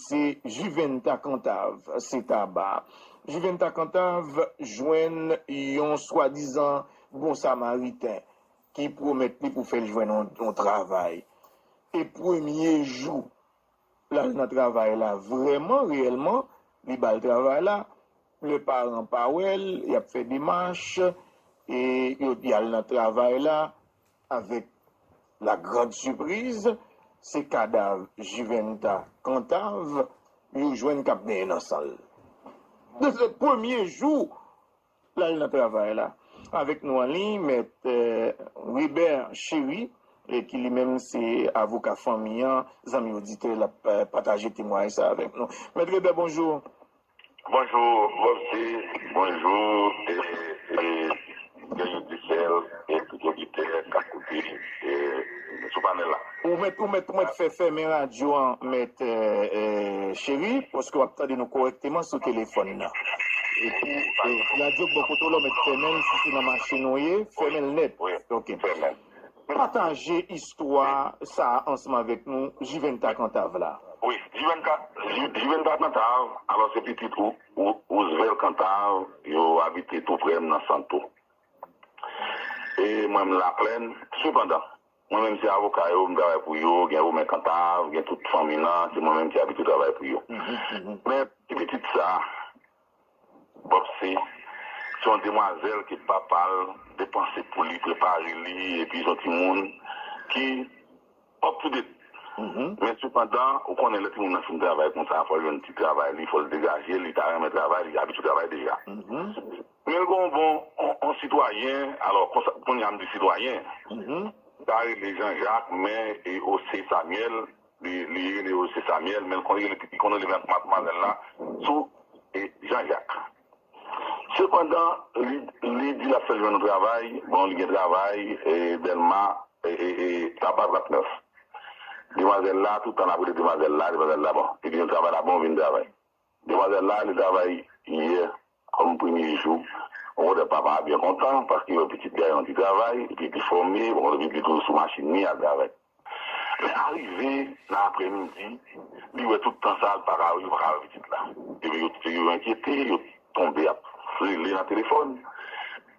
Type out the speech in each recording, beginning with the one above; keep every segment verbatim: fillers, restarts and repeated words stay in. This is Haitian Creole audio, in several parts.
se Juventa Cantave, se Taba. Juventa Cantave jwenn yon swadizan bon samariten ki pwomèt li pou fè l jwenn yon, yon travay. E premye jou l al nan travay la, vrèman, reyèlman, li ba l travay la, lè paran pa wè l, y ap fè demach, e yo, y al nan travay la, avèk la grande surprise, se kadav Juventa Cantave yo jwenn k ap benyen nan san l. Premye jou l al nan travay la. Avèk nou an liy, mèt, eh, Ribè Cheri, eh, ki li menm se avoka fanmi an, zanmi oditè, l ap, eh, pataje temwayaj sa avèk nou. Mèt Ribè, bonjou. Bonjou, Bobsy. Bonjou, e, e, Guerrier Dussel, e tout oditè k ap koute, e, sou panèl la. Ou mèt, ou mèt, ou mèt fè fèmen radyo an, mèt, e, e, Cheri, paske w ap tande nou kòrèkteman sou telefòn nan. Epi, e, radyo k bò kote w la, w mèt fèmen l, si se nan machin ou ye, fèmen l nèt. Wi, ok. Fèmen l. Pataje istwa sa a ansanm avèk nou, Juventa Cantave la. Wi, Juventa, Ju- Juventa Cantave, alò se pitit Ou- Ou- Roosevelt Cantave, yo abite tou prè m nan Santo. E mwen m Laplèn, sepandan, mwen menm se avoka yo, m travay pou yo, gen Romen Cantave, gen tout fanmi nan, se mwen menm ki abitye travay pou yo. Mhm, mhm. Men ti pitit sa, Bobsy, se yon demwazèl ke papa l depanse pou li, prepare li, epi se yon timoun ki up to date. Mhm. Men sepandan, ou konnen lè timoun nan fin travay konsa, fò l jwenn ti travay li, fò l degaje, li ta renmen travay, li abitye travay deja. Mhm. Men l gen yon bon, yon, yon sitwayen, alò, konsa, kounye a m di sitwayen, mhm, ta rele Jean Jacques, men e José Samuel, li, li rele José Samuel, men l konn rele, li konn rele matmwazèl la sou, e, Jean Jacques. Sepandan, li, li di l ap fè l jwenn yon travay, bon, li gen travay, e, Dèlma, e, e, e, Taba trannèf. Demwazèl la, tout tan l ap rele demwazèl la, demwazèl la, bon, li di yon travay la, bon, vin travay. Demwazèl la, li travay yè, kòm premye jou. Bon, kote papa a byen kontan, paske yon pitit gason ki travay, epi ki fòme, bon, epi li toujou sou machin li, al travay. Men arive nan aprèmidi, li wè tout tan sa a, li pa ka, li pa ka wè pitit la. Epi yo, yo enkyete, yo tonbe ap rele nan telefòn.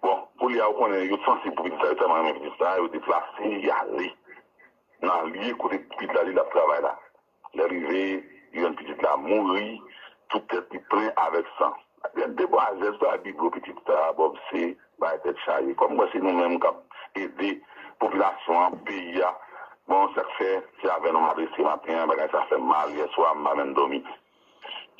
Bon, kounye a, ou konnen, yo sansib pou pitit sa, yo tèlman renmen pitit sa, yo deplase, y ale nan lye kote pitit la, li t ap travay la. Lè rive, yo jwenn pitit la mouri, tout tèt li plen avèk san. Gen demwazèl sa, biblo pitit sa, Bobsy, bay tèt chaje. Kòm mwen se nou menm k ap ede popilasyon an, peyi a, bon, sa k fè, se avè nou m adrese maten an, bagay sa fè m mal, yèswa, m pa menm dòmi.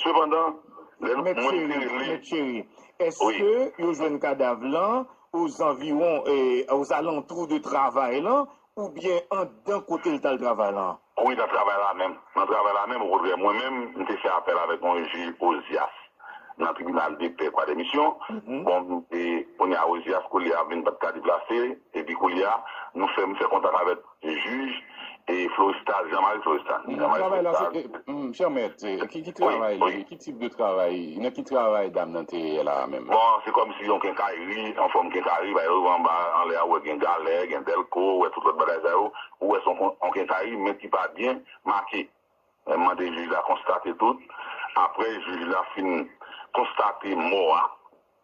Sepandan, lè nou, mwen te rele. Mèt Cheri, wi, èske yo jwenn kadav lan ozanviwon, eh, ozalantou de travay lan, oubyen anndan kote l t al travay lan? Wi, nan travay la menm. Nan travay la menm, okontrè, mwen menm, m te fè apèl avèk yon jij Ozias nan tribinal de pè Kwadèmisyon. Mhm. Bon, e kounye a, Ozias, kounye a, vin pa t ka deplase, epi kounye a, nou fè, m fè kontak avèk jij, e Florestal, Jean-Marie Florestal. Mhm. Jean-Marie Florestal. Travay la, se, e, m, chè mèt, e, ki, ki travay li, ki tip de travay, nan ki travay dam nan te ye la menm? Bon, se kòmsi yon kenkayri, yon fòm kenkayri, ba yo anba, anlè a, ou wè gen galè, gen dèlko, ou wè tout lòt bagay sa yo, ou wè se yon kon-, yon kenkayri, men ki pa byen make. Mwen mande jij la konstate tout. Apre, jij la fin konstate mò a,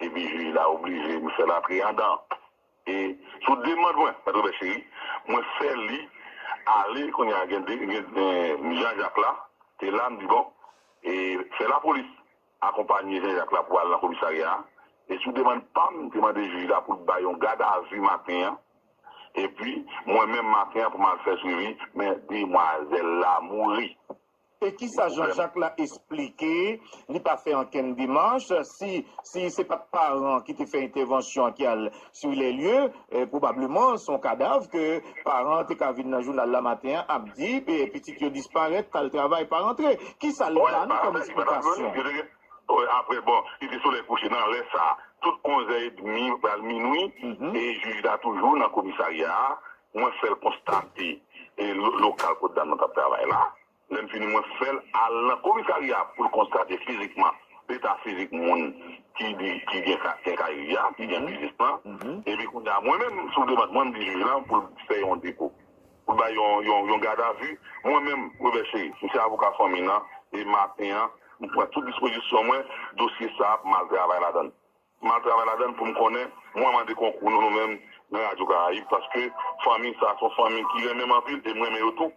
epi jij la oblije fè l antre anndan. E sou demann mwen, Mèt Robert Chéry, mwen fè li ale, kounye a gen de, gen, gen Jean Jacques la, te la, m di bon, e fè lapolis akonpanye Jean Jacques la pou al nan komisarya a. E sou demann pa m, m te mande jij la pou l bay yon gadavi maten an. Epi, mwen menm maten an pou m al fè swivi, men demwazèl la mouri. E kisa Jean Jacques la esplike? Li pa fè ankenn demach. Si, si se pa t paran ki te fè entèvansyon an ki al sur les lieux, eh, pwobableman se yon kadav ke paran an te ka vin nan jounal la maten an ap di, eh, pitit yo disparèt, t al travay, pa rantre. Kisa l ba nou kòm esplikasyon? Wi, apre, bon, li te solèy kouche nan lè sa a, tout onzè edmi, pral minwi, e jij la toujou nan komisarya a. Mwen fè l konstate, e lo-, lokal kot dam nan t ap travay la. Lè m fini, mwen fè l al nan komisarya pou l konstate fizikman leta fizik moun ki di, ki gen ka-, kenkayri a, ki gen biznis lan. Epi kounye a, mwen menm, sou demann mwen, m di jij la pou l fè yon depo. Pou l bay yon, yon, yon gadavi. Mwen menm, Robert Chéry, m se avoka fanmi nan, e maten an, m pran tout dispozisyon mwen, dosye sa a, m al travay ladan l. M al travay ladan l pou m konnen, mwen mande konkou nou, nou menm, nan Radyo Karayib, paske fanmi sa a se yon fanmi ki renmen m anpil e m renmen yo tou.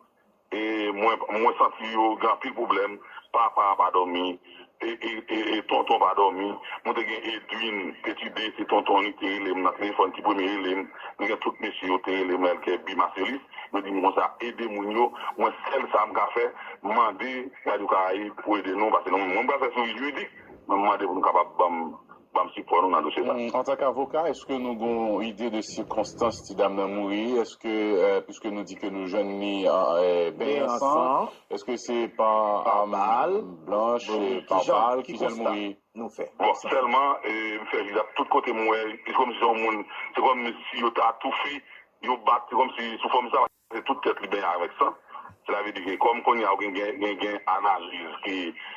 E mwen, mwen santi yo gen anpil pwoblèm. Papa pa dòmi, e, e, e, e tonton pa dòmi. Mwen te gen Edwin Petidé, se tonton li te rele m nan telefòn, ki premye rele m. Mwen gen tout mesye yo te rele m, Elkè, Bi, Maselis. Yo di m konsa, ede moun yo. Mwen, sèl sa m ka fè, mande Radyo Karayib pou ede nou, paske nou, mwen, m pral fè swivi jiridik, mwen, m mande pou nou kapab ban m, ban m sipò nou nan dosye sa. Hmm, antanke avoka, èske nou gen yon ide de sikonstans ti dam nan mouri? Èske, euh, piske nou di ke nou jwenn li, euh, benyen san, èske se pa, pa bal blanch, pa bal, ki jan l mouri? Nou fè. Bon, sèlman, e, m fè jiridik, tout kote m wè, se kòmsi se yon moun, se kòmsi yo ta toufe, yo bat, se kòmsi sou fòm sa, se tout tèt li benyen avèk san. Sela vle di ke kòm kounye a gen, gen, gen, gen analiz ke,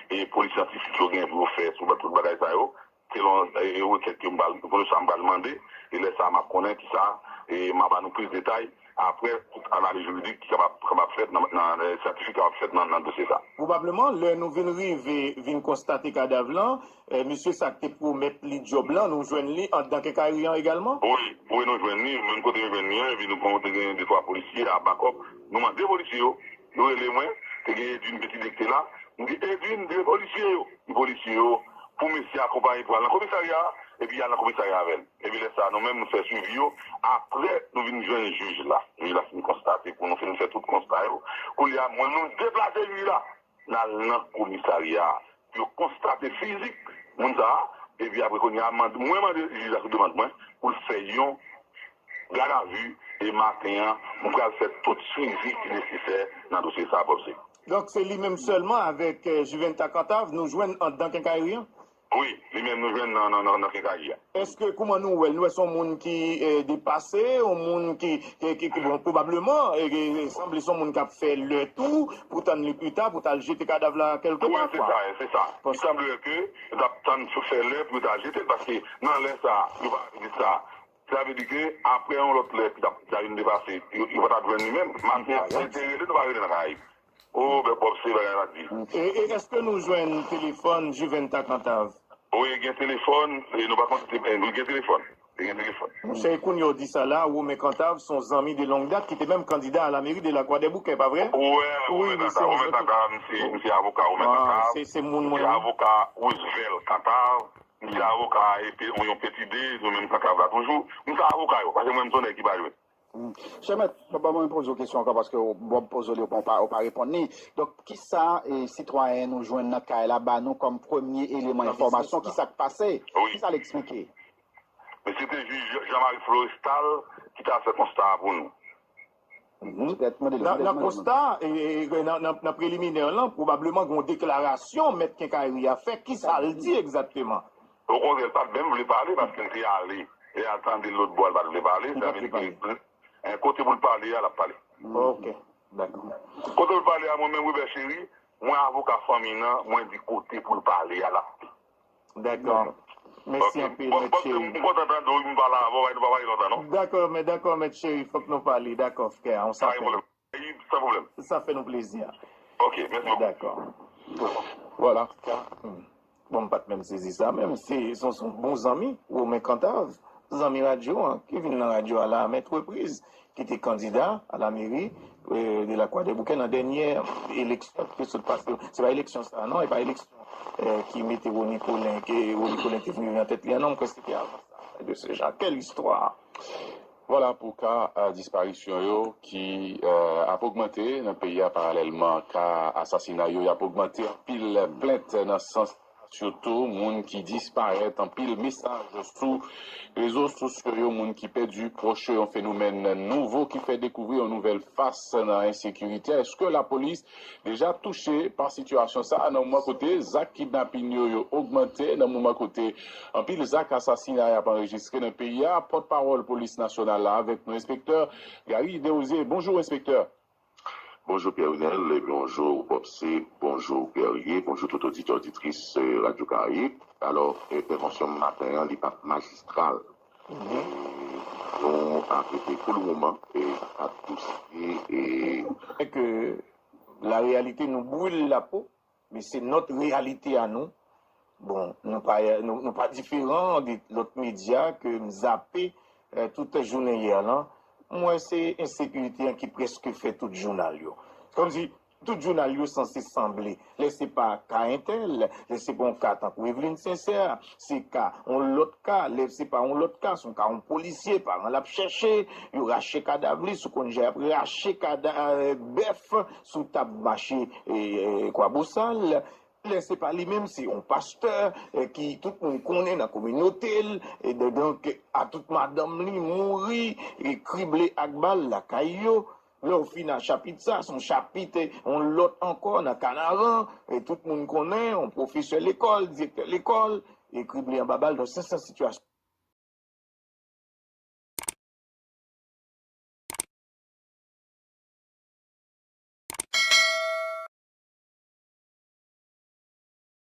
e, polis syantifik yo gen pou yo fè sou tout bagay sa yo, selon, e, e, rekèt ke m pral, pou sa m pral mande, e lè sa a m ap konnen kisa, e m a ba nou plis detay. Apre, tout analiz jiridik ki kapab, kapab fèt nan, nan, e, syantifik kapab fèt nan, nan dosye sa. Pwobableman, lè nou vin rive, vin konstate kadav lan, e, mesye sa k te pwomèt li djòb lan, nou jwenn li anndan kenkayri an egalman? Wi, wi, nou jwenn li, menm kote nou jwenn li an, epi nou pran, te gen de twa polisye a bakòp. Nou mande polisye yo, yo rele mwen, te gen Edwin Petidé ki te la. M di, Edwin, rele polisye yo. Di polisye yo, pou mesye akonpaye pou al nan komisarya a, epi y al nan komisarya avè l. Epi lè sa a, nou menm, nou fè swivi yo. Apre, nou vin jwenn jij la. Jij la fin konstate pou nou, fin fè tout konsta yo. Kounye a, mwen, nou deplase jij la. N al nan komisarya a. Pou yo konstate fizik moun sa a. Epi apre, kounye a, mande, mwen mande jij la sou demann mwen pou l fè yon gadavi e maten an, mwen pral fè tout swivi ki nesesè nan dosye sa a, Bob C. Donk, se li menm sèlman avèk, eh, Juventa Cantave nou jwenn anndan kenkayri an? Wi, li menm nou jwenn nan, nan, nan, nan kenkayri a. Èske, kòman nou wè l? Nou wè se yon moun ki, eh, depase, yon moun ki, ki, ki, ki, bon, pwobableman, eh, eh, sanble se yon moun k ap fè lè tou, pou tann li pita, pou t al jete kadav la kèlke pa, kwa. Wi, se sa, se sa. Li sanble ke yo t ap tann pou fè lè pou yo ta jete l, paske nan lè sa a, yo pa vin sa. Sa vle di ke apre yon lòt lè ki t ap, ki ta vin depase, yo, yo pa t ap jwenn li menm. Maten an, yo te rele, nou pa rele nan Karayib. O, bèl Bob, se bagay la di. E, e èske nou jwenn telefòn Juventa Cantave? Wi, gen telefòn, e nou pa konn si te, e, wi, gen telefòn. Te gen telefòn. Monchè, e kounye a w di sa la, Romain Cantave, se yon zanmi de longue date ki te menm kandida a la mairie de la Croix des Bouquets, pa vre? Wi, Romain Cantave, Romain Cantave, misye, misye avoka, Romain Cantave. Se, se moun mwen. Misye avoka Roosevelt Cantave. Misye avoka, epi yon, yon Petidé, nou menm Cantave la toujou. Misye avoka yo, paske mwen, m se yon nèg ki pa jwe. Chè mèt, Bob, mwen poze w kesyon ankò paske w, Bob poze w li, w pa, w pa reponn li. Donk, kisa, eh, sitwayen nou jwenn nan kay la ba nou kòm premye eleman enfòmasyon? Kisa k pase? Kisa l eksplike? Men se te jij Jean-Marie Florestal ki ta fè konsta a pou nou. Nan, nan konsta, e, e, nan, nan, nan preliminè lan, pwobableman gen yon deklarasyon mèt kenkayri a fè. Kisa l di egzakteman? Okontrè, l pa t menm vle pale paske l te ale. E al tande l lòt bò a, l pa t vle pale. Sa vle di ke, eh, kote pou l pale a, l ap pale. Ok, dakò. Kote pou l pale a, mwen menm, Webè Cheri, mwen avoka fanmi nan, mwen di kote pou l pale a, l ap pale. Dakò. Mèsi anpil, Mèt Cheri. M kontan tande w, m pale avè w, nou pa pale lontan, non. Dakò, men dakò, Mèt Cheri, fòk nou pale, dakò, frè, on s'appelle. San pwoblèm. Sa fè nou plezi. Ok, mèsi bokou. Dakò. Vwala. Hmm. Bon, m pa t menm sezi sa, menm se, se, se yon bon zanmi, Romain Cantave, zanmi radyo an, ki vin nan radyo a la à maintes reprises, ki te kandida a la meri, euh, de la Croix des Bouquets nan dènyè eleksyon ki te sot pase. Se pa eleksyon sa a, non, e pa eleksyon, euh, ki mete Rony Colin, ke Rony Colin te vin rive nan tèt li an, non, m kwè se te avan sa. De ce genre, quelle histoire! Vwala pou ka, euh, disparisyon yo ki, euh, ap ogmante nan peyi a paralèlman ka asasinay yo, y ap ogmante anpil plent nan sans Sitou moun ki disparèt, anpil mesaj sou rezo sosyo yo, moun ki pèdi pwòch yo, yon fenomèn nouvo ki fè dekouvri yon nouvèl fas nan ensekirite. Èske lapolis deja touche pa sitiyasyon sa a nan moman kote zak kidnapin yo, yo ogmante, nan moman kote anpil zak asasinay ap anrejistre nan peyi a? Pòtpawòl polis nasyonal la avèk nou, enspektè Gary Deosier. Bonjou, enspektè. Bonjou Pierre Runel, e bonjou Bob C, bonjou Guerrier, bonjou tout oditè, oditris, eh, Radio Caraïbe. Alò, entèvansyon maten an, li pa t majistral. Mhm. E nou ap rete pou le moman, e pa t dosye, e... Ke la réalité nous brûle la peau. Men se nòt reyalite a nou. Bon, nou pa, nou, nou pa diferan de lòt medya ke m zape eh, tout jounen yè lan. M wè se ensekirite an ki prèske fè tout jounal yo. Kòmsi tout jounal yo sanse sanble. Lè se pa ka entèl, lè se pa yon ka tankou Eveline Sincère, se ka yon lòt ka, lè se pa yon lòt ka, se yon ka yon polisye, paran l ap chèche, yo rache kadav li, sou konn jan y ap rache kada, eh, bèf sou tab mache eh, eh, Kwabosal. Lè se pa li menm, se yon pastè eh, ki tout moun konnen nan kominote l, e de- donk a tout madanm li mouri e krible ak bal lakay yo. Lè w fin a chapit sa, se yon chapit eh, yon lòt ankò nan Kanaran, e tout moun konnen, yon pwofesè lekòl, direktè lekòl, e krible anba bal. Donk se sa sitiyasyon.